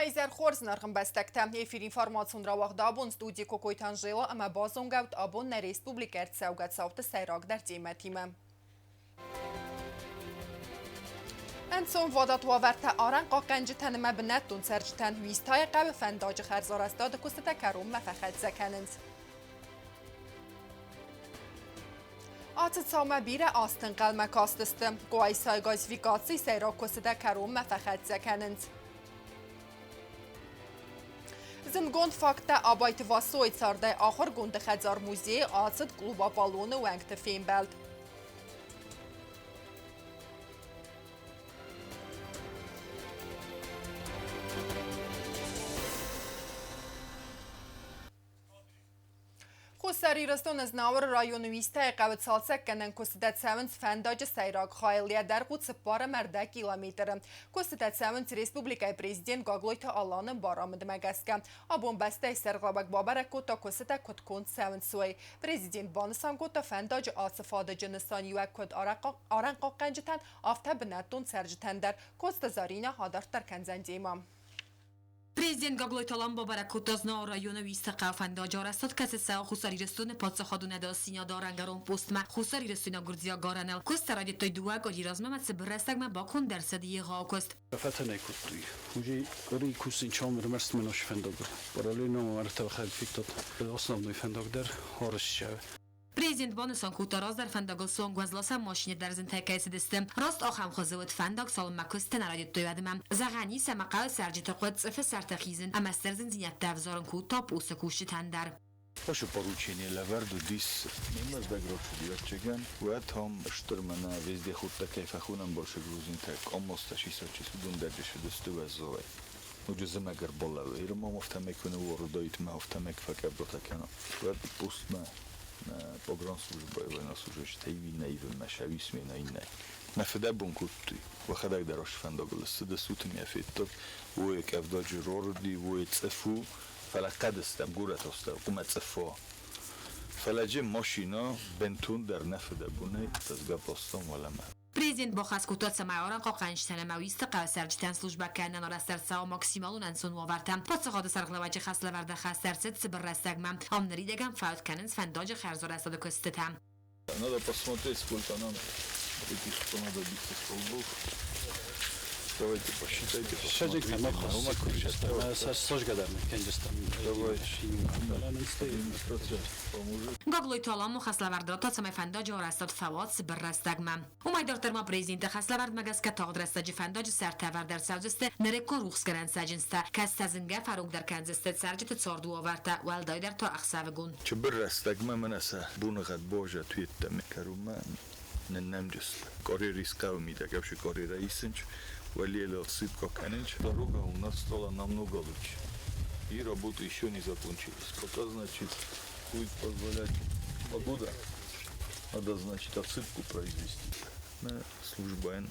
Уӕ хорз ӕрхӕмбӕстӕгтӕ! Эфир информацион рауагъд абон студийы Кокойты Анжела ӕмӕ базонгӕут абон нӕ республикӕ ӕрцӕугӕ цауты сӕйрагдӕр темӕтимӕ. Ӕнцонвадат уавӕртӕ арӕнхъахъхъӕнджытӕн ӕмӕ бынӕттон цӕрджытӕн Уистӕйы хъӕуы фӕндаджы хӕрзарӕзтады куыстытӕ кӕронмӕ фӕхӕццӕ кӕнынц. Ацы цаумӕ бирӕ азты ӕнхъӕлмӕ кастысты. Къуайсайы газификацийы сӕйраг куыстытӕ кӕронмӕ фӕхӕццӕ кӕнынц. Зындгонд факттӕ Абайты Васойы цардӕй ахуыргонды хӕдзар-музейы ацыд клуб Аполлон-ы уӕнгты фембӕлд. Хуссар Ирыстоны Знауыры районы Уистӕйы хъӕуы цалцӕггӕнӕн куыстытӕ цӕуынц фӕндаджы сӕйраг хайыл йӕ дӕргъ у 4,5 километры. Куыстытӕ цӕуынц республикӕйы президент Гаглойты Аланы барамындмӕ гӕсгӕ. Абон бӕстӕйы сӕргълӕууӕг бабӕрӕг кодта куыстытӕ куыд конд цӕуынц, уый. Президент банысан кодта фӕндаджы ацы фадыджы нысаниуӕг куыд арӕнхъахъхъӕнджытӕн, афтӕ бынӕттон цӕрджытӕн дӕр. Коцты Заринӕ адарддӕр кӕндзӕн темӕ. Президент Гаглойты Алан бабӕрӕг кодта Знауыр районы Уистӕ фӕндаджы арӕзтад, кӕцы цӕуы Хуссар Ирыстоны паддзахадон ӕдасдзинады арӕнгӕрон постмӕ Хуссар Ирыстойнаг-гуырдзиаг арӕныл. Куыст райдыдтой дыууӕ къуыри размӕ ӕмӕ цыбыр рӕстӕгмӕ баконд ӕрцыд егъау куыст. Фӕтӕнӕй кодтой. Уже къуыри кусын чом ӕрмӕст мӕ фӕндаг. Параллельно ӕртӕ федтат основной фӕндаг дӕр арӕзт. Президент банысан кодта, раздӕр фӕндагыл цонг уӕзласӕн машинӕ дӕр зынтӕй кӕй цыдысты. Раст ахӕм хуызы уыд фӕндаг, цалынмӕ куыстытӕ нӕ райдыдтой, уӕдмӕ. Зӕгъӕн ис, ӕмӕ хъӕуы цӕрджыты хъуыд цъыфы сӕрты хизын ӕмӕ стыр зындзинӕдтӕ ӕвзарын кодта пъосы кусджытӕн дӕр. Ваше поручение лӕвӕрд уыдис Мӕздӕг-Рочудиотчегӕн, уӕд ам стыр мӕнӕ вездеходтӕ кӕй фӕхонӕм большегрузинтӕ, къаммостӕ сисӕччис, уыдон дӕр цыдысты уӕззауӕй. Ноджы зымӕг ӕрбалӕууы, Ирмам афтӕмӕй куы ныууарыдаид мӕ афтӕмӕй куы фӕкъӕвдатӕ кӕна, уӕд постмӕ погранслужбӕйы военнослужащитӕ ивин нӕ ивынмӕ сӕ уисмена иннӕ. Мӕ фыдӕбон кодтой, уӕхӕдӕг дӕр ас фӕндагыл ссыдыстут ӕмӕ федтат, уой къӕвдаджы рарыди, уой цъыф у, фӕлӕ хъӕдыстӕм, горӕтастӕу, хъуымӕ цъыф уа. Фӕлӕ джы машинӕ бынтондӕр нӕ фыдӕбонӕй сгӕпп уӕлӕмӕ. Президент бахӕс кодта, цӕмӕй арӕнхъахъхъӕнджытӕн ӕмӕ Уисты хъӕуы цӕрджытӕн службӕ кӕнынӕн арӕзт ӕрцӕуа максималон ӕнцон уавӕртӕ. Паддзахады сӕргълӕууӕджы хӕслӕвӕрды хӕс ӕрцыд цыбыр рӕстӕгмӕ. Ам ныридӕгӕн фӕуд кӕнынц фӕндаджы хӕрзарӕзтады куыстытӕ. Надо посмотреть, сколько нам этих понадобится столбов. Давайте посчитайте, посмотрите. Давай. Администрация поможет. Гаглойты Алан хӕслӕвӕрд радта, цӕмӕй фӕндаджы арӕзтад фӕуа цыбыр рӕстӕгмӕ. Уымӕй дарддӕр ма президенты хӕслӕвӕрдмӕ гӕсгӕ тагъд рӕстӕджы фӕндаджы сӕртӕ ӕвӕрд ӕрцӕудзысты нырыккон рухсгӕнӕн цӕджындзтӕ, кӕцытӕ зынгӕ фӕрогдӕр кӕндзысты цӕрджыты цардуавӕртӕ, уӕлдайдӕр та ӕхсӕвыгон. Цыбыр рӕстӕгмӕ мӕнӕ сӕ боныгъӕд баззад уеддӕмӕ кӕронмӕ ныннӕмджысты. Карьерис хъӕуы мидӕг ӕвзӕр карьерӕ исынч, уӕлейыл отсыпка кӕнынч. Дорога у нас стала намного лучше. И работа еще не закончилась. Пока, значит, будет позволять погода, надо, значит, отсыпку произвести. Нӕ службӕйӕн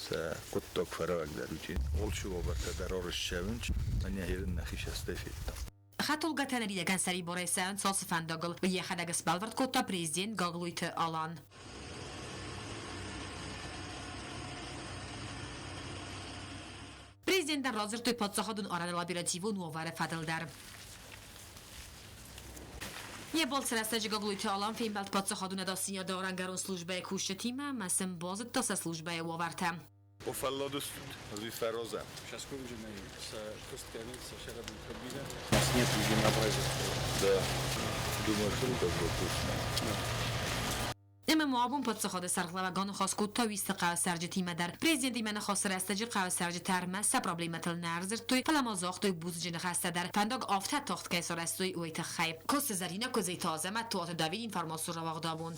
сӕ хъуыддаг фӕрӕвӕгдӕр уыди. Алчи уавӕртӕ дӕр арӕзт цӕуынц, мӕнӕ ерын нӕхи цӕстӕй федтам. Хӕдтулгӕтӕ ныридӕгӕн сӕрибарӕй цӕуынц ацы фӕндагыл, йӕхӕдӕг сбӕлвырд кодта президент Гаглойты Алан. Президентӕн радзырдтой паддзахадон арӕныл оперативон уавӕры фӕдыл дӕр. Йӕ балцы рӕстӕджы Гаглойты Алан фембӕлд паддзахадон ӕдасдзинады арӕнгӕрон службӕйы кусджытимӕ ӕмӕ сын базыдта сӕ службӕйы уавӕртӕ. О фӕлладыстут, ӕви фӕразӕм? Сейчас курджынӕй сӕ куыст кӕнынц, сӕ сӕрӕбынтӕ бирӕ. У нас нет единообразия. Да. Думаю, что это вопрос. Ӕмӕ ма абон паддзахады сӕргълӕууӕг аныхас кодта Уисты хъӕуы цӕрджытимӕ дӕр. Президентимӕ ныхасы рӕстӕджы хъӕуы цӕрджытӕ ӕрмӕст сӕ проблемӕтыл нӕ ӕрдзырдтой, фӕлӕ ма загътой бузныджы ныхӕстӕ дӕр, фӕндаг афтӕ тагъд кӕй сарӕзтой, уый тыххӕй. Коцты Зӕринӕ, Куыдзойты Азӕмӕт, Туаты Давид, информацион рауагъд абон.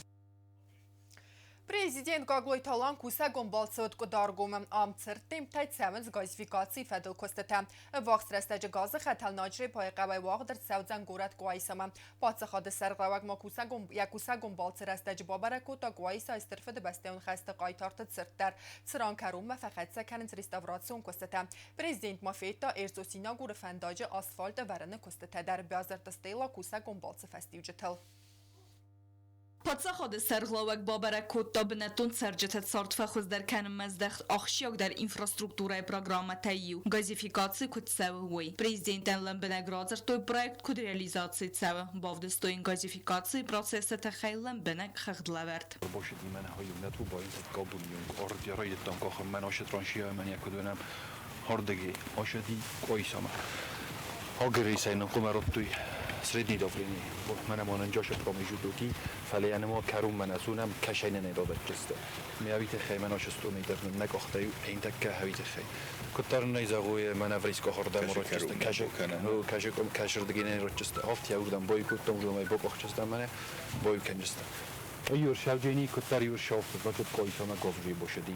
Президент Гаглойты Алан кусӕгон балцы уыд Къуыдаргомы. Ам цырд темптӕй цӕуынц газификацийы фӕдыл куыстытӕ. Ӕввахс рӕстӕджы газы хӕтӕл Наджрепайы хъӕуӕй уагъд ӕрцӕудзӕн горӕт Къуайсамӕ. Паддзахады сӕргълӕууӕг ма кусӕгон, йӕ кусӕгон балцы рӕстӕджы бабӕрӕг кодта Къуайсайы Стыр Фыдыбӕстӕйон хӕсты хъайтарты цырт дӕр, цыран кӕронмӕ фӕхӕццӕ кӕнынц реставрацион куыстытӕ. Президент ма федта Эрцъо-Синагуры фӕндаджы асфальт ӕвӕрыны куыстытӕ дӕр. Бязырты Стелла кусӕгон балцы фӕстиуджытыл. Паддзахады сӕргълӕууӕг бабӕрӕг кодта бынӕттон цӕрджыты цард фӕхуыздӕр кӕнынмӕ здӕхт ахсджиагдӕр инфраструктурӕйы программӕтӕй иу, газификаци куыд цӕуы, уый. Президентӕн лӕмбынӕг радзырдтой проект куыд реализаци цӕуы, бавдыстой йын газификацийы процессы тыххӕй лӕмбынӕг хыгъдлӕвӕрд. Средний давление. Мене монанҷоша промежутоки, фале мо карун менасунам кашайне недодаччисте. Миавите хей менашасту мидерн некохтаю эйнтакка хавите хей. Куттарнай загуе менаврис кохорда морочисте. Каше каше ком кашердгине рочисте. Офт яурдан бой куттам жумай бокохчистам мене бой кенжисте. Юр шавҷени куттар юр шофт бачот койсама говжи бошеди.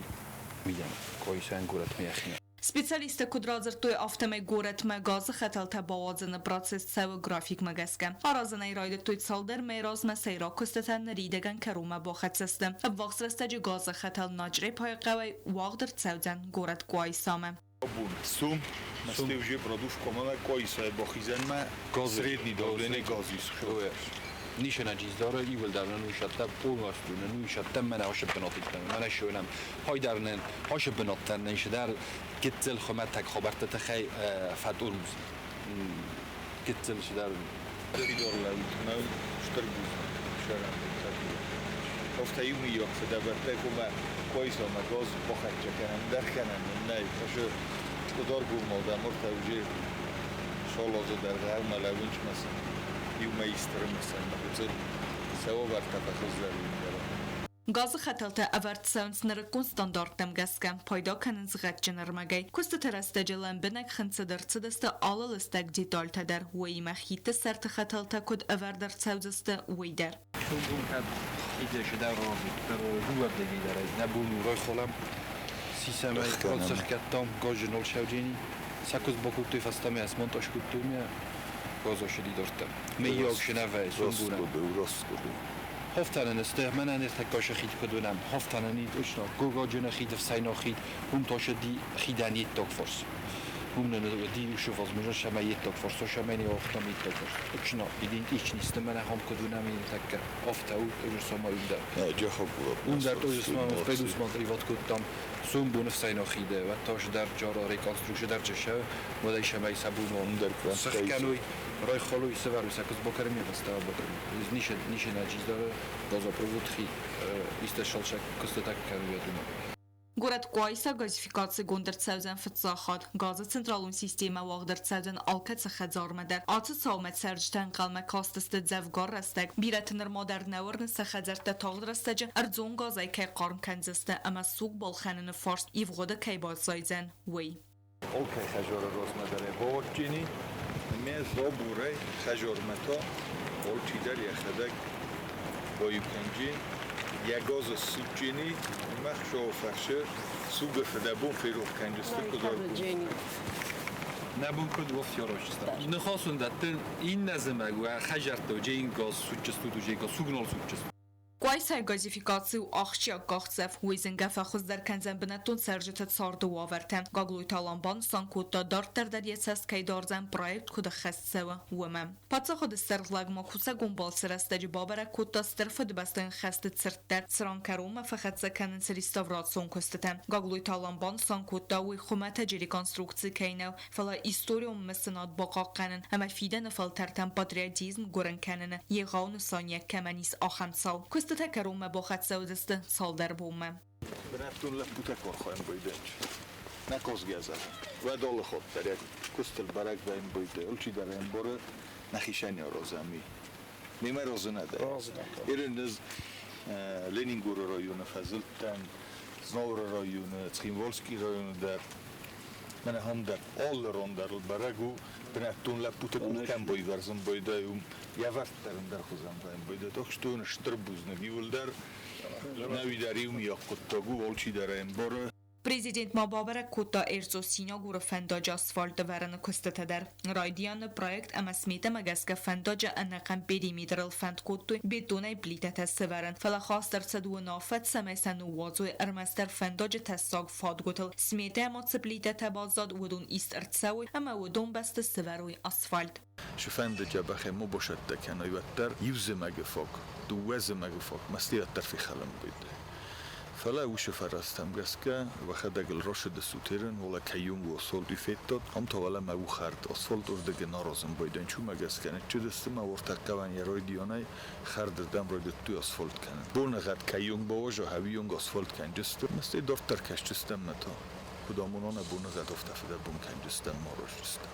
Мидам койсан гурат миахина. Специалисттӕ куыд радзырдтой, афтӕмӕй горӕтмӕ газы хӕтӕлтӕ бауадзыны процесс цӕуы графикмӕ гӕсгӕ. Аразын ӕй райдыдтой цалдӕр мӕйы размӕ, сӕйраг куыстытӕ ныридӕгӕн кӕронмӕ бахӕццӕ сты. Ӕввахс рӕстӕджы газы хӕтӕл Начърепайы хъӕуӕй уагъд ӕрцӕудзӕн горӕт Къуайсамӕ. Сум, уже продувкомаме Къуайсайы бахизӕнмӕ средний давление газ ис. Нишена ивылдарнен уишатта полностью уишатта мене ошеббенотиттен мене шönем хайдарнен ошеббеноттен ишдар гитцел хоматак хабартата хай фатурмус гитцел шидар Фидорлаут штрбуз шарам Офта юми федаберте кума койсома газ бахатча дарханам най хашу ударгул мода мурта уже шолозо дар гал малавунч масен иумӕ истыры мысын сӕвӕрдта фӕхуыздӕр. Газы хӕтӕлтӕ ӕвӕрд цӕуынц нырыккон стандарттӕм гӕсгӕ, пайда кӕнынц гъӕдджын ӕрмӕгӕй. Куыстыты рӕстӕджы лӕмбынӕг хынцыд ӕрцыдысты алы лыстӕг детальтӕ дӕр, уыимӕ хидты сӕрты хӕтӕлтӕ куыд ӕвӕрд ӕрцӕудзысты, уый дӕр. Газошидидорта. Мейогшинаве сумбуна. Hoftanen este menen értek a хид кодунам. Hoftanen itt usna gogajuna хид всайно хид hum tosha di khidan yittok fors. Hum ne di ushu возможно шама yittok fors шама не охтам yittok fors. Uchna idint ichniste mene ham kodunam takka ofta ut ujusama undar. Undar ujusma pedusman ivatkodtam. Sumbun всайно хиде ва тош дар джара реконструкция дар чеша модай шамай сабуно ундар сахкануй рой холуй севару сакус бокарми вастава бокарми. Нише нише наджиздара газопровод хи истешалшак костатак каруя дума. Горӕт Къуайса газификацигонд ӕрцӕудзӕн фыццаг хатт. Газы централон системӕ уагъд ӕрцӕудзӕн алкӕцы хӕдзармӕ дӕр. Ацы цаумӕ цӕрджытӕ ӕнхъӕлмӕ кастысты дзӕвгар рӕстӕг. Бирӕты нырма дӕр нӕ уырны, сӕ хӕдзӕрттӕ тагъд рӕстӕджы ӕрдзон газӕй кӕй хъарм кӕндзысты ӕмӕ суг балхӕныны фарст ивгъуыды кӕй баззайдзӕн, уый. Алкӕй хӕжары размӕ дӕр бавӕрджини, ме забурӕй хӕжармӕ та алчидӕр йӕхӕдӕг баиу кӕнджи йӕ газы ссудджини, мӕхсӕвы фӕрсы сугы фыдӕбон ферох кӕнджысты куыд. Набун куд вофтиорочиста. Ныхасын даттын иннӕ зымӕг уӕ хӕжартты джейн газ судчысту джейн газ сугнол судчысту. Къуайсайы газификаци у ахсджиаг къахдзӕф, уый зынгӕ фӕхуыздӕр кӕндзӕн бынӕттон цӕрджыты царды уавӕртӕ. Гаглойты Алан банысан кодта, дарддӕр дӕр йӕ цӕст кӕй дардзӕн, проект куыд ӕххӕст цӕуы, уымӕ. Паддзахады сӕргълӕг ма кусӕгон балцы рӕстӕджы бабӕрӕг кодта Стыр Фыдыбӕстӕйон хӕсты цырт дӕр, цыран кӕронмӕ фӕхӕццӕ кӕнынц реставрацион куыстытӕ. Гаглойты Алан банысан кодта, уый хуымӕтӕджы реконструкци кӕй нӕу, фӕлӕ историон мысынад бахъахъхъӕнын ӕмӕ фидӕны фӕлтӕртӕн патриотизм гуырын кӕныны егъау нысаниуӕг кӕмӕн ис, ахӕм цау. Куыстытӕ кӕронмӕ бахӕццӕ уыдзысты цалдӕр бонмӕ. Бынӕттон лӕппутӕ архайын байдайынц. Нӕ косгӕзар. Уӕд алы хатт дӕр йӕ куыстыл бӕрӕг вӕййын байдайы. Алчидӕр ӕмбары, нӕхицӕн аразӕм уый. Мемӕ разы нӕ дӕ? Ирын ӕз Ленингоры районы фӕзылдтӕн, Знауыры районы, Цхинвальский районы дӕр. Мӕнӕ ам дӕр алы ран дӕр бӕрӕг у, бынӕттон лӕппуты къух кӕм байвӕрзын байдайы, уым йӕ вӕрд дӕр ӕндӕрхуызӕн вӕййын байдайы. Так что стыр бузныг иуылдӕр. Нӕуи дӕр иумиаг хъуыддаг у, алчидӕр ӕмбары. Президент ма бабӕрӕг кодта Эрцъо-Синагуры фӕндаджы асфальт ӕвӕрыны куыстытӕ дӕр. Райдианы проект ӕмӕ сметӕмӕ гӕсгӕ фӕндаджы ӕнӕхъӕн периметрыл фӕнд кодтой бетонӕй плитӕтӕ сӕвӕрын, фӕлӕ хаст ӕрцыд уынаффӕ, цӕмӕй сӕ ныууадзой ӕрмӕстдӕр фӕндаджы тӕссаг фадгуытыл. Сметӕ ма цы плитӕтӕ баззад, уыдон ист ӕрцӕуой ӕмӕ уыдон бӕсты сӕвӕрой асфальт. Фӕнды дзӕбӕхӕй ма басӕттӕ кӕной, уӕддӕр иу зымӕгы фаг, дыууӕ зымӕгы фаг мӕсты уӕддӕр фехӕлын байдайы. Фӕлӕ уыцы фӕрӕзтӕм гӕсгӕ уӕхӕдӕг ыл рашыды сутерын, уӕлӕ кӕйонг асфальт уый федтат, ам та уӕлӕ мӕ у хӕрд, асфальт уырдыгы наразын байдайын. Чумӕ гӕсгӕ ныччыдысты мӕ уӕртӕ хъӕуӕн йӕ райдианӕй хӕрдырдӕм райдыдтой асфальт кӕнын. Боныгъӕд кӕйонг бауаза, хӕуийонг асфальт кӕнджысты, мӕстӕй дарддӕр кӕсджыстӕм мӕ та, куыд амона нӕ боныгъӕд, афтӕ фыдӕбон кӕнджыстӕм, ма аразджыстӕм.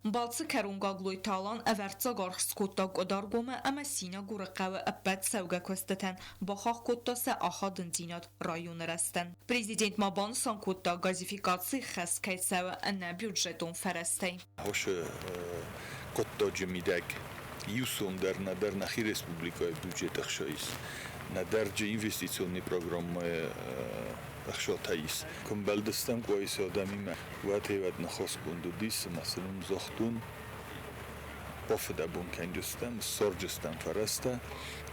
Балцы кӕрон Гаглойты Алан ӕвӕрццаг аргъ скодта Къуыдаргомы ӕмӕ Синагуры хъӕуы ӕппӕт цӕугӕ куыстытӕн, бахахх кодта сӕ ахадындзинад районы рӕзтӕн. Президент ма банысан кодта, газификацийы хӕс кӕй цӕуы ӕнӕбюджетон фӕрӕзтӕй. Хосы хъуыддаджы мидӕг иу сом дӕр нӕдӕр нӕхи республикӕйы бюджет ӕхсӕ ис, нӕдӕр джы инвестиционный программӕйы ӕхсатӕ ис. Куы мбӕлдыстӕм Къуайсы адӕмимӕ, уӕд уӕд ныхасгонд уыдис ӕмӕ сын уым загътон, бафыдӕбон кӕнджыстӕм, ссарджыстӕм фӕрӕзтӕ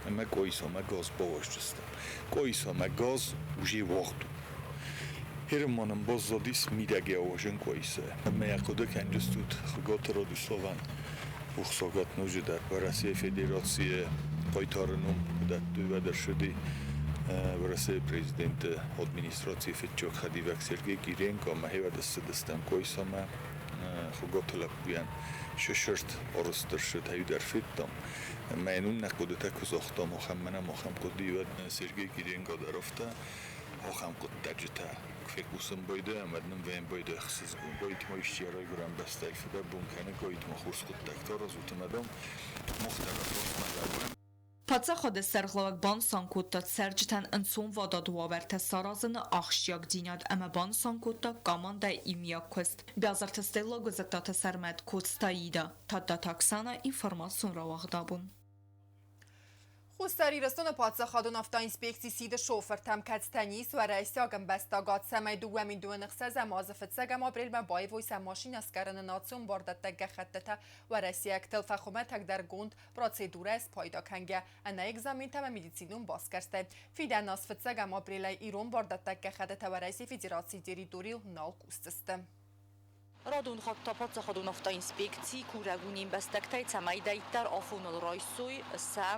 ӕмӕ Къуайсамӕ газ бауазджыстӕм. Къуайсамӕ газ уже уагъд у. Херым ма нын баззадис мидӕгӕй ауазын Къуайсайы. Ӕмӕ йӕ хъуыды кӕнджыстут Хуыгаты Радиславӕн Ухсагат ноджыдӕр Уӕрӕсейы Федерацийы хъайтары ном куы дӕттой, уӕд ӕрсыди Уӕрӕсейы президенты администрацийы фыццаг хӕдивӕг Сергей Киренко ӕмӕ хевӕд ссыдыстӕм Къуайсамӕ Хуыгаты лӕппуйӕн сысырд арызт ӕрсыд, ӕй дӕр федтам. Ӕмӕ йын уым нӕ хъуыдытӕ куы загътам, ахӕм мӕнӕм ахӕм хъуыды, уӕд Сергей Киренко дӕр афтӕ ахӕм хъуыддаджытӕ куы фехъусын байдайӕм, уӕд нын вӕййын байдайы ӕхсызгон. Гойтма исчи йӕ райгуырӕн бӕстӕйы фыдӕбон кӕны, гойтма хорз хъуыддӕгтӕ аразут ӕмӕ, дам, мах дӕр а фарсмӕ лӕууӕм. Паддзахады сӕргълӕууӕг банысан кодта цӕрджытӕн ӕнцонвадат уавӕртӕ саразыны ахсджиагдзинад ӕмӕ банысан кодта командӕйы иумиаг куыст. Биазырты Стелла, Гуыззыттаты Сӕрмӕт, Коцты Аида, Тадтаты Оксана, информацион рауагъдабон. Хуссар Ирыстоны паддзахадон автоинспекци сиды шофыртӕм, кӕцытӕн ис уӕрӕсейаг ӕмбӕстагад, цӕмӕй 2026 азы фыццӕгӕм апрельмӕ баивой сӕ машинӕ скъӕрыны национ бардӕттӕг гӕххӕттытӕ уӕрӕсейӕгтыл фӕхуымӕтӕгдӕргонд процедурӕйӕ спайда кӕнгӕ, ӕнӕ экзаментӕ ӕмӕ медицинон басгӕрстӕй. Фидӕн аз фыццӕгӕм апрелӕй ирон бардӕттӕг гӕххӕттытӕ Уӕрӕсейы Федерацийы территорийыл нал кусдзысты. Радон хатт та паддзахадон автоинспекци курӕг у не мбӕстӕгтӕй, цӕмӕй дарддӕр афоныл райсой сӕ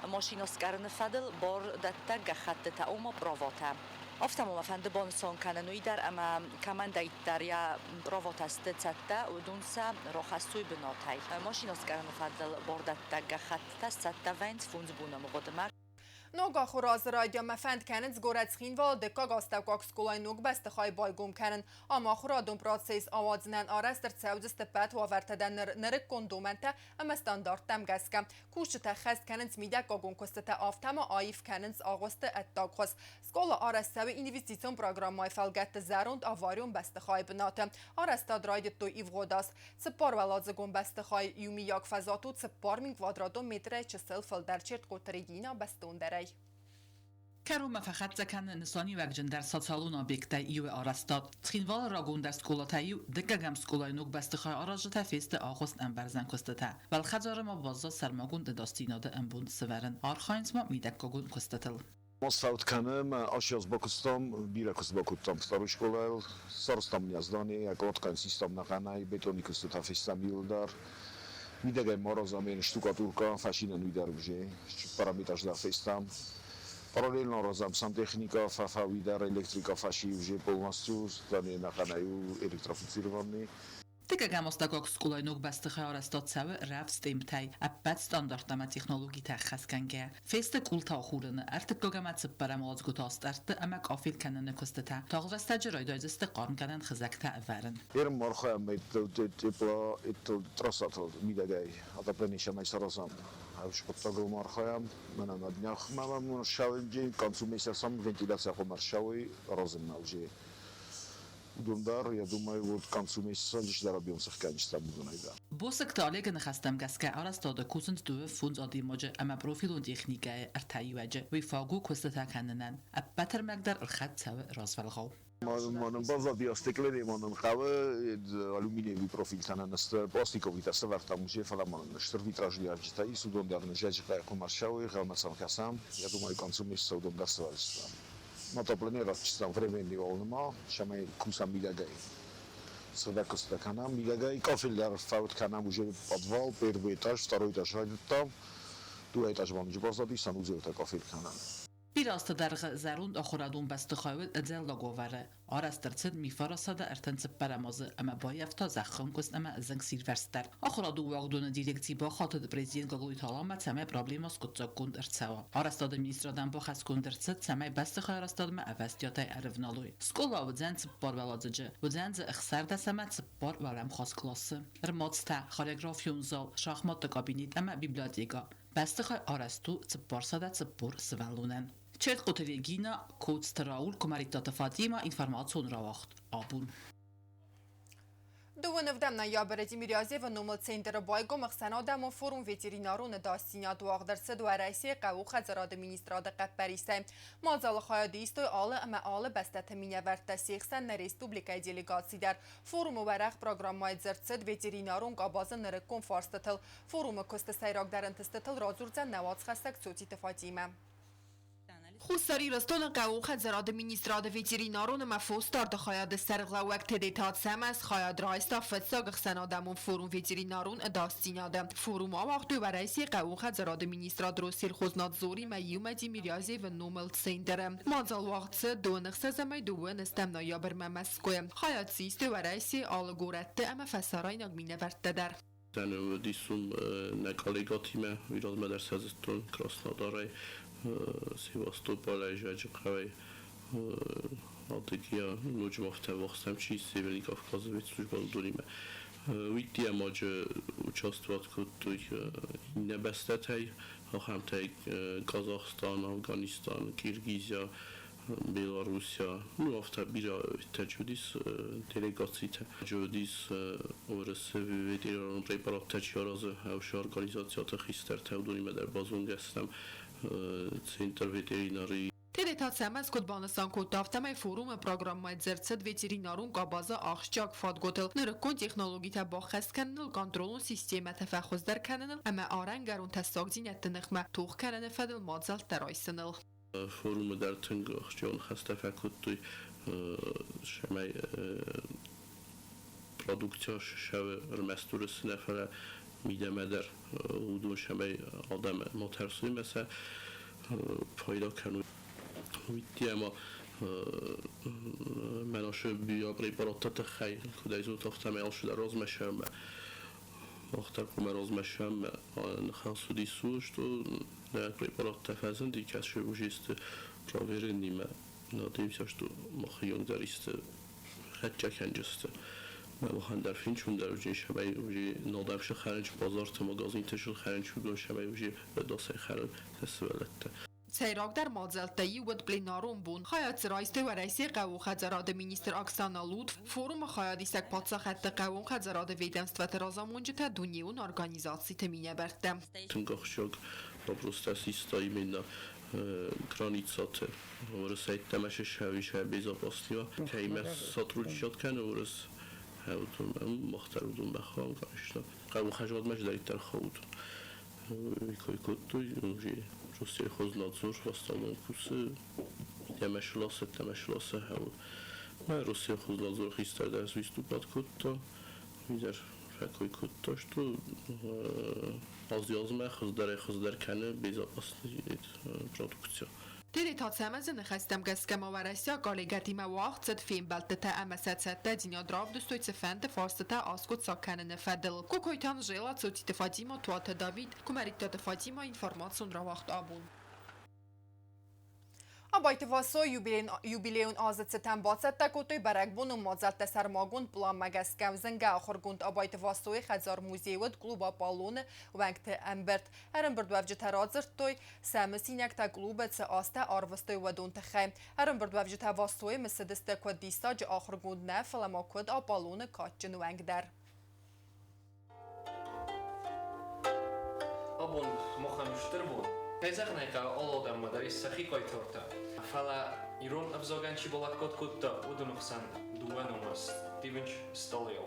машинӕ скъӕрыны фӕдыл бардӕттӕг гӕххӕттытӕ, ома праватӕ. Афтӕ ма мӕ фӕнды банысан кӕнын уый дӕр, ӕмӕ кӕмӕн дарддӕр йӕ праватӕ сты цӕттӕ, уыдон сӕ рахӕссой бынатӕй. Машинӕ скъӕрыны фӕдыл бардӕттӕг гӕххӕттытӕ сцӕттӕ вӕййынц 5 боны мгъуыдмӕ. Ног ахуыры азы райдианмӕ фӕнд кӕнынц горӕт Цхинвалы дыккаг астӕуккаг скъолайы ног бӕстыхай байгом кӕнын. Ам ахуырадон процесс ауадзынӕн арӕзт ӕрцӕудзысты ӕппӕт уавӕртӕ дӕр нырыккон домӕнтӕ ӕмӕ стандарттӕм гӕсгӕ. Кусджытӕ хӕст кӕнынц мидӕггагон куыстытӕ, афтӕ ма аив кӕнынц агъуысты ӕддаг хуыз. Скъола арӕзт цӕуы инвестицион программӕйы фӕлгӕтты зӕронд аварион бӕстыхайы бынаты. Арӕзтад райдыдтой ивгъуыд аз. Цыппаруӕладзыгон бӕстыхай иумиаг фӕзуат у 4000 квадратон метрӕй чысыл фылдӕр, Чертхъоты Регина бӕстондӕрӕй. Кӕронмӕ фӕхӕццӕ кӕны нысаниуӕгджындӕр социалон объекттӕй иуы арӕзтад. Цхинвалы рагондӕр скъолатӕй иу, дыккӕгӕм скъолайы ног бӕстыхай аразджытӕ фесты агъуыст ӕмбӕрзӕн куыстытӕ. Уӕлхӕдзары ма баззад сӕрмагонд ӕдасдзинады ӕмбонд сӕвӕрын. Архайынц ма мидӕггагон куыстытыл. Фӕуд кӕны ӕмӕ ацы аз бакуыстам, бирӕ куыст бакодтам второй скъолайыл. Сарӕзтам не здание, кълодкӕн систам нӕхъӕнӕй, бетоны куыстытӕ фестӕм иууылдӕр. Мидӕгӕй ма аразӕм штукатурка, фӕсинӕн уый дӕр уже цыппӕрӕм этаж дӕр фестӕм. Параллельно аразӕм сантехника, фӕфӕуи дӕр, электрика фӕси уже полностью, здание нӕхъӕнӕй у электрифицированный. Дыккӕгӕм астӕуккаг скъолайы ног бӕстыхай арӕзтад цӕуы рӕвдз темптӕй, ӕппӕт стандарттӕ ӕмӕ технологитӕ ӕххӕстгӕнгӕйӕ. Фесты къултӕ ахурыны, ӕртыккаг ӕмӕ цыппӕрӕм уӕладзгуыты астӕрдты ӕмӕ кафель кӕныны куыстытӕ. Тагъд рӕстӕджы райдайдзысты хъармгӕнӕн хызӕгтӕ ӕвӕрын. Ерын архайӕм тепла трассатыл мидӕгӕй отопление цӕмӕй саразӕм. Хъуыддагыл ма архайӕм. Мӕнӕ на днях мӕм шауы к концу месяца сам вентиляция хъуамӕ ӕрцӕуой аразынмӕ уже. Уыдон дӕр, я думаю, вот к концу месяца лишь объем сыхгӕнджытӕм уыдонӕй дӕр. Босыкты Олегы ныхӕстӕм гӕсгӕ арӕзтады кусынц 25 адӕймаджы ӕмӕ профилон техникӕйы ӕртӕ иуӕджы. Уый фаг у куыстытӕ кӕнынӕн. Ӕппӕт ӕрмӕг дӕр ӕлхӕд цӕуы развӕлгъау. Манын баззади стеклянный манын хъӕуы алюминиевый профильтӕ нын сты, пластиковыйтӕ сӕвӕрдтам уже, фӕлӕ манын стыр витражный ӕвджытӕ ис, уыдон дӕр нын зӕджыхъӕй хъуымӕ ссӕуой, гъемӕ сӕм кӕсӕм. Я думаю, к концу месяца уыдон дӕр сӕвӕрдзыстӕм. Отопление ратдзыстӕм временный уал цӕмӕй кусӕм мидӕгӕй. Сыгъдӕг куыстытӕ кӕнӕм мидӕгӕй. Кафель дӕр фӕуд кӕнӕм уже подвал, первый этаж, второй этаж райдыдтам. Дыууӕ этажы ма ноджы баззадис, санузелтӕ кафель кӕнӕм. Бирӕ азты дӕргъы зӕронд ахуырадон бӕстыхай уыд ӕдзӕллаг уавӕры. Арӕзт ӕрцыд мифарасады 34-ӕм азы ӕмӕ баййӕфта зӕххон куыст ӕмӕ зынгсирвӕзт дӕр. Ахуырадон уагдоны дирекци бахатыд президент Гаглойты Аланмӕ, цӕмӕй проблемӕ скъуыддзаггонд ӕрцӕуа. Арӕзтады министрадӕн бахӕсгонд ӕрцыд, цӕмӕй бӕстыхай арӕзтадмӕ ӕвӕстиатӕй ӕрывналой. Скъола уыдзӕн цыппар уӕладзыджы, уыдзӕн дзы 16 ӕмӕ цыппар уӕлӕмхас къласы. Ӕрмадзтӕ, хореографион зал, шахматты кабинет ӕмӕ библиотекӕ. Бӕстыхай арӕзт у 440 сывӕллонӕн. Черткъуты Регина, Коцты Рауль, Куымӕридтаты Фатимӕ, информацион рауагъд абон. 29 ноябры Тимирязевы номыл центры байгом ӕхсӕнадӕмон форум ветеринарон ӕдасдзинад уагъд ӕрцыд Уӕрӕсейы хъӕуы хӕдзарады министрады хъӕппӕрисӕй. Мадзалы хайад истой алы ӕмӕ алы бӕстӕты минӕвӕрттӕ, се хсӕн нӕ республикӕйы делегаци дӕр. Форумы уӕрӕх программӕйы дзырд цыд ветеринарон къабазы нырыккон фарстытыл. Форумы куысты сӕйрагдӕр ӕнтыстытыл радзурдзӕн нӕ уацхӕссӕг Цоциты Фатимӕ. Хуссар Ирыстоны хъӕуы хӕдзарады министрады ветеринарон ӕмӕ фосдарды хайады сӕргълӕууӕг Тедеты Ацӕмӕз хайад райста фыццаг ӕхсӕнадӕмон форум ветеринарон ӕдасдзинады. Форум ауагътой Уӕрӕсейы хъӕуы хӕдзарады министрад Россельхознадзоримӕ иумӕ Тимирязевы номыл центры. Мадзал уагъд цыд 26-ӕмӕ 29 ноябрмӕ Мӕскуыйы. Хайад систой Уӕрӕсейы алы горӕтты ӕмӕ фӕсарӕйнаг минӕвӕрттӕ дӕр. Уыдис уым нӕ коллегатимӕ, уый размӕ дӕр сӕ зыдтон Краснодарӕй, Севастополӕй, Зӕджыхъӕуӕй, Адыгея, ноджы ма афтӕ ӕввахс чи ис Северный Кавказы ветслужбӕ уыдонимӕ. Уый ӕмаджы участвовать кодтой иннӕ бӕстӕтӕй, ахӕмтӕй Казахстан, Афганистан, Киргизия, Белоруссия, ну афтӕ бирӕ уыдис делегацитӕ. Уыдис Уӕрӕсе ветеринарон препараттӕ чи аразы, ӕвсы организациты хистӕртӕ, уыдонимӕ дӕр базонгӕ стӕм центр ветеринарии. Тедеты Ацӕмӕз куыд банысан кодта, афтӕмӕй форумы программӕ дзырд цыд ветеринарон къабазы ахсджиаг фадгуытыл, нырыккон технологитӕ баххӕст кӕныныл, контролон системӕтӕ фӕхуыздӕр кӕныныл ӕмӕ арӕнгӕрон тӕссагдзинӕдты ныхмӕ тох кӕныны фӕдыл мадзӕлттӕ райсыныл. Форумы дӕр тынг ахсджиаг ныхӕстӕ фӕкодтой, цӕмӕй продукция сӕвы ӕрмӕст уырысы нӕ, фӕлӕ мидӕмӕ дӕр уыдон цӕмӕй адӕм ма тӕрсой ӕмӕ сӕ пайда кӕной. Уый ӕмӕ мӕнӕ биопрепаратты тыххӕй, куыд ӕй зонут, афтӕмӕй алцыдӕр размӕ сӕмӕ мах дӕр хъуамӕ размӕ сӕмӕ ныхас уыдис, что нӕ препараттӕ фӕзынди, кӕцы уже исты проверенныймӕ надеемся, что мах дӕр исты хӕццӕ кӕнджысты. Махӕн дӕр фенчондӕр уыдзӕн, цӕмӕй уже надӕмсы хӕрынч базарты, магазинты хӕрынч уыдон, цӕмӕй уже ӕдасӕй хӕрын сӕ сывӕллӕттӕ. Сӕйрагдӕр мадзӕлттӕй иу уыд пленарон бон. Хайад дзы райстой Уӕрӕсейы хъӕуы хӕдзарады министр Оксана Лутф, форумы хайадисӕг паддзахӕдты хъӕууон хӕдзарады ведомствӕты разамонджытӕ, дунеон организациты минӕвӕрттӕ. Тынг ахсджиаг вопростӕ систа именно границаты Уырысӕй ӕмӕ сӕ безопасныйӕ кӕимӕ сотрудничать кӕны уырыс, мах дӕр уыдон бахауӕм, конечно. Хъӕуы хӕзуатмӕ чидӕриддӕр хауд, уый кой кодтой, уже Россельхознадзор в основном кусы, ӕмӕ сыласы, ӕмӕ сыласы хауд. Россельхознадзор хистӕр дӕр выступать кодта, уый дӕр фӕкой кодта, что азы-азмӕ хуыздӕрӕй-хуыздӕр кӕны безопасный продукция. Тедеты Ацӕмӕзы ныхӕстӕм гӕсгӕ ма уӕрӕсейаг коллегӕтимӕ уагъд цыд фембӕлдтытӕ ӕмӕ сӕ цӕттӕдзинад равдыстой цыфӕнды фарстытӕ аскъуыддзаг кӕныны фӕдыл. Кокойты Анжела, Цоциты Фатима, Туаты Давид, Куымӕридтаты Фатима, информацион рауагъд абон. Абайты Васо юбилейон азы цытӕн бацӕттӕ кодтой бӕрӕгбонон мадзӕлттӕ сӕрмагонд пъланмӕ гӕсгӕ. Зынгӕ ахуыргонд Абайты Васойы хӕдзар-музей уыд клуб «Аполлон-ы» уӕнгты ӕмбырд. Ӕрӕмбырдуӕвджытӕ радзырдтой, сӕ мысинӕгтӕ клубы цы азтӕ арвыстой, уыдон тыххӕй. Ӕрӕмбырдуӕвджытӕ Васойы мысыдысты куыд диссаджы ахуыргонд нӕ, фӕлӕ ма куыд Аполлоны кадджын уӕнг дӕр. Абон махӕн стыр бон. Кӕй зӕгъын ӕй хъӕуы, алы адӕммӕ дӕр ис сӕхи хъайтартӕ. Фӕлӕ Ирон ӕвзагӕн чи балӕггад кодта, уыдоны хсӕн дыууӕ номы Стивен Сталио,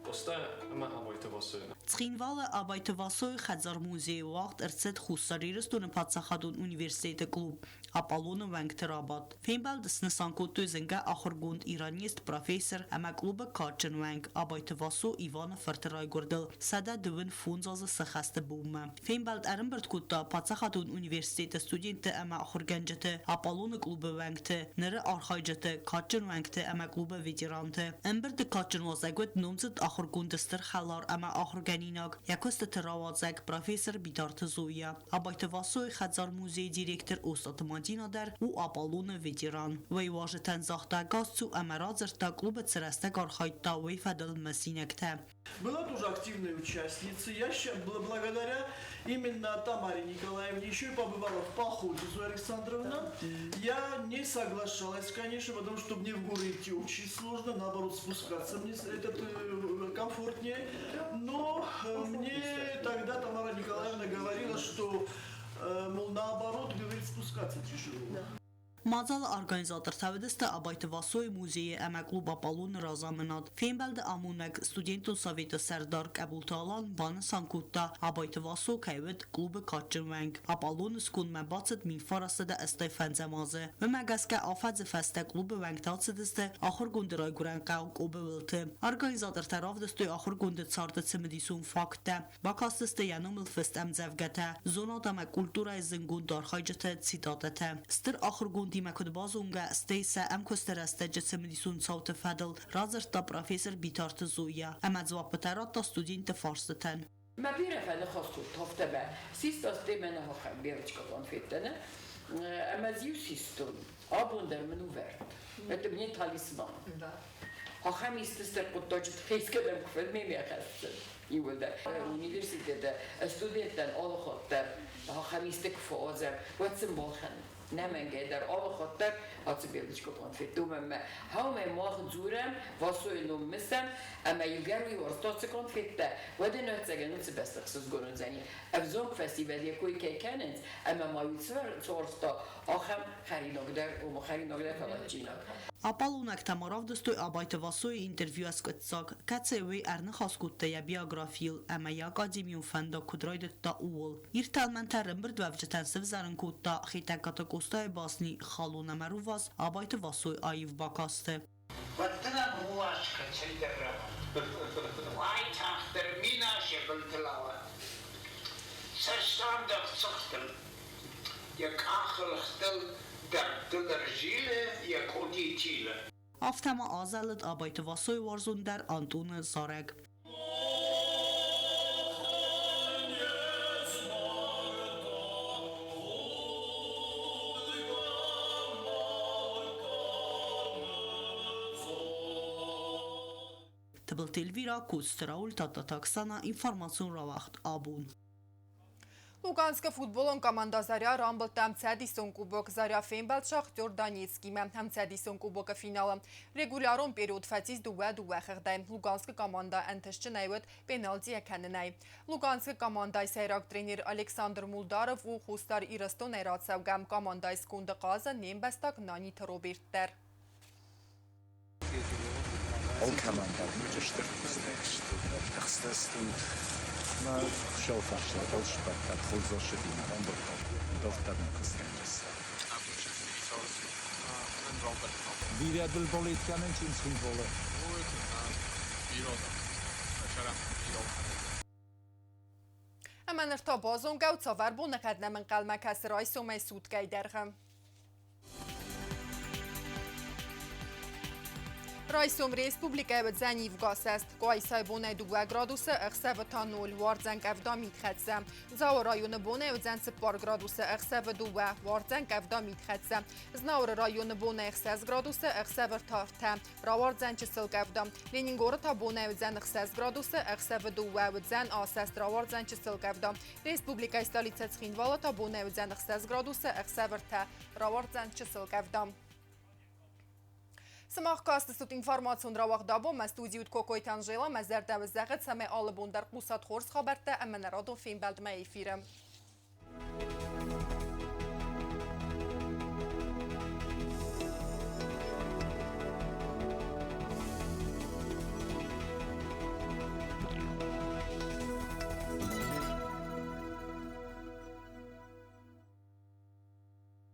Къоста ӕмӕ Абайты Васойы. Цхинвалы Абайты Васойы хӕдзар-музейы уагъд ӕрцыд Хуссар Ирыстоны паддзахадон университеты клуб «Аполлон-ы» уӕнгты рабадт. Фембӕлды снысан кодтой зынгӕ ахуыргонд иранист, профессор ӕмӕ клубы кадджын уӕнг Абайты Васо Иваны фырты райгуырдыл 125 азы сыхӕсты бонмӕ. Фембӕлд ӕрӕмбырд кодта паддзахадон университеты студентты ӕмӕ ахуыргӕнджыты, Аполлоны клубы уӕнгты, ныры архайджыты, кадджын уӕнгты ӕмӕ клубы ветеранты. Ӕмбырды кадджын уазӕг уыд номдзыд ахуыргонды стыр хӕлар ӕмӕ ахуыргӕнинаг, йӕ куыстыты рауадзӕг профессор Битарты Зоя. Абайты Васойы хӕдзар-музейы директор Остъаты Мадина дӕр у Аполлоны ветеран. Уый уазджытӕн загъта гасцу ӕмӕ радзырдта клубы цы рӕстӕг архайдта, уый фӕдыл мысинӕгтӕ. Была тоже активной участницей. Я благодаря именно Тамаре Николаевне еще и побывала в походе, Зоя Александровна. Я не соглашалась, конечно, потому что мне в горы идти очень сложно, наоборот, спускаться мне этот, комфортнее. Но мне тогда Тамара Николаевна говорила, что, мол, наоборот, говорит, спускаться тяжело. Да. Мадзалы организатортӕ уыдысты Абайты Васойы музейы ӕмӕ клуб «Аполлон»-ы разамынад. Фембӕлды амонӕг студентон советы сӕрдар Къӕбулты Алан банысан кодта, Абайты Васо кӕй уыд клубы кадджын уӕнг. «Аполлон»-ы скондмӕ бацыд 1985 азы. Уымӕ гӕсгӕ афӕдзы фӕстӕ клубы уӕнгтӕ ацыдысты ахуыргонды райгуырӕн хъӕу Къобы уылты. Организатортӕ равдыстой ахуыргонды царды цымыдисон факттӕ. Бакастысты йӕ номыл фыст ӕмдзӕвгӕтӕ, зонад ӕмӕ культурӕйы зындгонд архайджыты цитатӕтӕ. Стыр ахуыргондимӕ куыд базонгӕ, стӕй сӕ ӕмкуысты рӕстӕджы цымыдисон цауты фӕдыл радзырдта профессор Битарты Зоя ӕмӕ дзуаппытӕ радта студентты фарстытӕн. Мӕ бирӕ фӕныхас кодта, систа темӕ белочка конфеттӕ, ӕмӕ дзы иу систон. Абон дӕр мын у вӕрд. Это мне талисман. Ахӕм исты стыр хъуыддаджы тыххӕй искӕдӕм куы фӕлмӕ хӕссын иууылдӕр. Университеты студенттӕн алы хатт дӕр ахӕм исты куы фӕуадзӕм, уӕд сын балхӕнын. Нӕмӕнгӕй дӕр алы хатт дӕр ацы белочка конфет уымӕн мӕ хаумӕ мах дзурӕм, Васойы ном мысӕм, ӕмӕ иугӕр уый уарзта ацы конфеттӕ, уӕд ын ӕвӕццӕгӕн уыцы бӕсты ӕхсызгон уыдзӕни. Ӕвзонг фӕсивӕд йӕ кой кӕй кӕнынц, ӕмӕ ма уый цы уарзта, ахӕм хӕринаг дӕр, ома хӕринаг дӕр фӕлладджинаг. Аполлонӕгтӕ ма равдыстой Абайты Васойы интервью ӕскъуыддзаг, кӕцыйы уый ӕрныхас кодта йӕ биографийыл ӕмӕ йӕ академион фӕндаг куыд райдыдта, ууыл. Иртӕлмӕнтӕ ӕрӕмбырдуӕвджытӕн сывзӕрын кодта Хетӕгкаты Къостайы басни «Халон ӕмӕ рувас» Абайты Васойы аив бакасты. Уӕддӕр рувас кӕцӕйдӕр рауад. Уайтагъддӕр Минас йӕ былтыл ауад. Цӕстӕндӕгъд цыхтыл, йӕ къахылхтыл дӕрдтыл ӕрзилы, йӕ къоти тилы. Афтӕ ма азӕлыд Абайты Васойы уарзондӕр Антоны зарӕг. Тыбылты Эльвира, Коцты Рауль, Тадтаты Оксана, информацион рауагъд «Абон». Луганскы футболон команда «Заря» рамбылдта ӕмцӕдисон кубок. «Заря» фембӕлд «Шахтер» Донецкимӕ. Ӕмцӕдисон кубокы финалы регулярон период фӕцис дыууӕ-дыууӕ хыгъдӕй. Луганскы команда ӕнтыстджынӕй уыд пеналти кӕнынӕй. Луганскы командӕйы сӕйраг тренер Александр Мулдаров у Хуссар Ирыстонӕй рацӕугӕ. Командӕйы сконды хъазы не мбӕстаг Наниты Роберт дӕр. Алкӕмӕн дӕр ноджы стыр бузныг сты, тыхстыстут. Мӕ хуыцауы фарсмӕ дӕлсбадтат хорзӕхсыдимӕ рамбылдтат, дарддӕр нӕ куыстгӕнджытӕ. Бирӕ дыл болит кӕнын чи Цхинвалы? Ӕмӕ ныр та базонгӕ у, цавӕр боныхъӕд нӕм ӕнхъӕлмӕ кӕсы райсомӕй суткӕйы дӕргъы. Райсом республикӕйы уыдзӕн ивгасӕст. Къуайсайы бонӕй 2 градусы, ӕхсӕвы та 0, уардзӕн къӕвда митхӕццӕ. Дзауы районы бонӕй уыдзӕн 4 градусы, ӕхсӕвы 2, уардзӕн къӕвда митхӕццӕ. Знауыры районы бонӕй 6 градусы, ӕхсӕвы та 3, рауардзӕн чысыл къӕвда. Ленингоры та бонӕй уыдзӕн 6 градусы, ӕхсӕвы 2 уыдзӕн асӕст, рауардзӕн чысыл къӕвда. Республикӕйы столицӕ Цхинвалы та бонӕй уыдзӕн 6 градусы, ӕхсӕвы 3, рауардзӕн чысыл къӕвда. Сымах кастыстут информацион рауагъд абон. Мӕ студийы уыд Кокойты Анжела. Мӕ зӕрдӕ уын зӕгъы, цӕмӕй алы бон дӕр хъусат хорз хабӕрттӕ ӕмӕ нӕ радон фембӕлдмӕ эфиры.